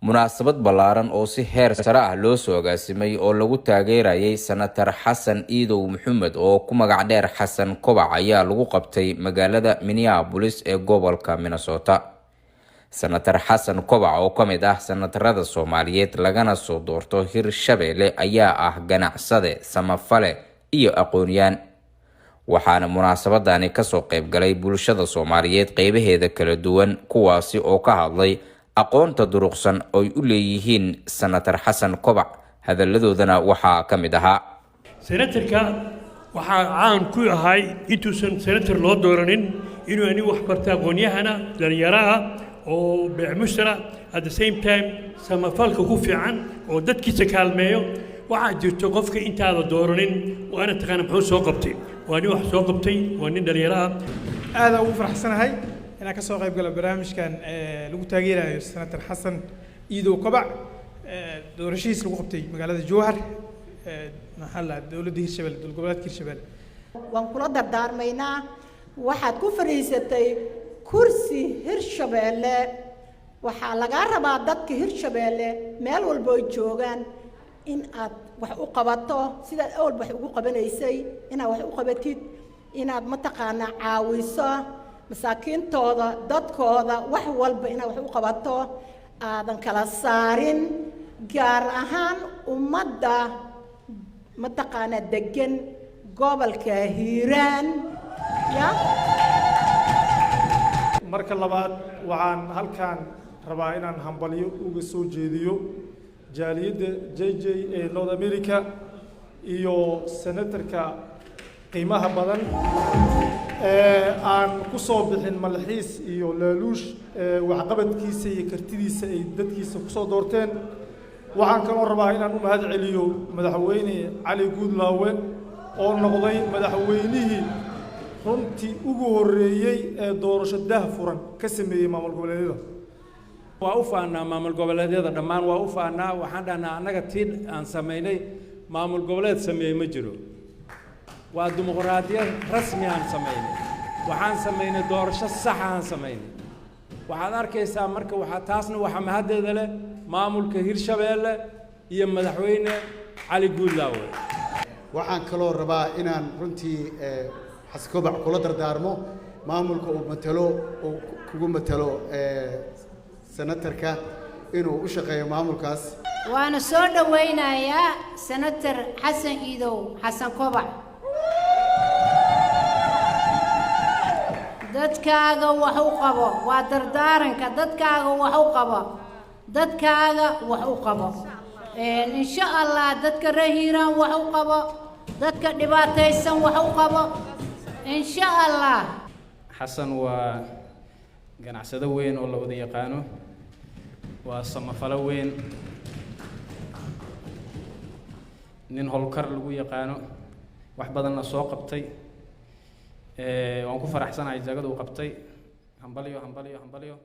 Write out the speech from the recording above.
Munaasabad ballaaran oo si heer sare ah loo soo agaasimay oo lagu taageerayay Senator Xasan Iidow Maxamed oo ku magac dheer Xasan Kobac ayaa lagu qabtay magaalada Minneapolis ee gobolka Minnesota. Senator Xasan Kobac oo ka mid ah senatarada Soomaaliyeed lagana soo doorto Hirshabelle ayaa ah ganacsade, samafale iyo aqoonyahan, waxaana munaasabadani kasoo qayb galay bulshada Soomaaliyeed qeybaheeda kala duwan, kuwaasi oo ka hadlay aqoonta duruqsan oy u leeyihiin Senator Xasan Kobac. Hadalladoodana waxaa ka mid ahaa: Senatarka waxaa caan ku ahay intuusan senator loo dooranin inuu ani wax barta, aqoon-yahana, dhalinyaro ah oo beecmushtara, at the same time samafalka ku fiican oo dadkiisa kaalmeeyo. Waxaa jirto qofka intaada dooranin waana taqaana muxuu soo qabtay. Waa nin wax soo qabtay, waa nin dhalinyaro ah. Aada ugu faraxsanahay inaan ka soo qayb galo barnaamijkan lagu taageerayo Senator Xasan Iidow Kobac, doorashadiis lagu qabtay magaalada Jowhar, maxaa la dowladda Hirshabelle, dowlad goboleedka Hirshabelle. Waan kula dardaarmaynaa. Waxaad ku fadhiisatay kursi Hirshabeelle. Waxaa lagaa rabaa dadka Hirshabeelle meel walba ay joogaan in aad wax u qabato sidaad awalba wax ugu qabanaysay, inaad wax u qabatid, inaad mataqaanaa caawiso masaakiintooda, dadkooda, wax walba inaad wax u qabato, aadan kala saarin, gaar ahaan ummadda mataqaanaa degan gobolka Hiiraan ya. Marka labaad, waxaan halkan rabaa inaan hambalyo uga soo jeediyo jaaliyadda JJ ee North America iyo senatarka qiimaha badan ee aan ku soo bixin malxiis iyo laaluush, waxqabadkiisa iyo kartidiisa ay dadkiisa ku soo doorteen. Waxaan kaloo rabaa inaan u mahad celiyo Madaxweyne Cali Guudlaawe oo noqday madaxweynihii runtii ugu horreeyey ee doorasho dah furan ka sameeyey maamul goboleedyada. Waa u faanaa maamul goboleedyada dhammaan, waa u faanaa. Waxaan dhahnaa annaga tii aan samaynay maamul goboleed sameeyey ma jiro. Waa dimuqraadiyad rasmi aan samaynay. Waxaan samaynay doorasho sax aan samaynay. Waxaad arkaysaa marka waxaa taasna waxaa mahaddeeda leh maamulka Hirshabeelle iyo Madaxweyne Cali Guudlaawe. Waxaan kaloo rabaa inaan runtii Xasan Kobac kula dardaarmo maamulka uu matalo, uu kugu matalo senatarka, inuu u shaqeeyo maamulkaas. Waana soo dhowaynayaa Senator Xasan Iidow Xasan Kobac. Dadkaaga wax u qabo, waa dardaaranka. Dadkaaga wax u qabo, dadkaaga wax u qabo, insha Allah. Dadka reer Hiiraan wax u qabo, dadka dhibaataysan wax u qabo, insha Allah. Xasan waa ganacsado weyn oo la wada yaqaano, waa samafalo weyn, nin howlkar lagu yaqaano, wax badanna soo qabtay. Waan ku faraxsanahay jagada uu qabtay. Hambalyo, hambalyo, hambalyo.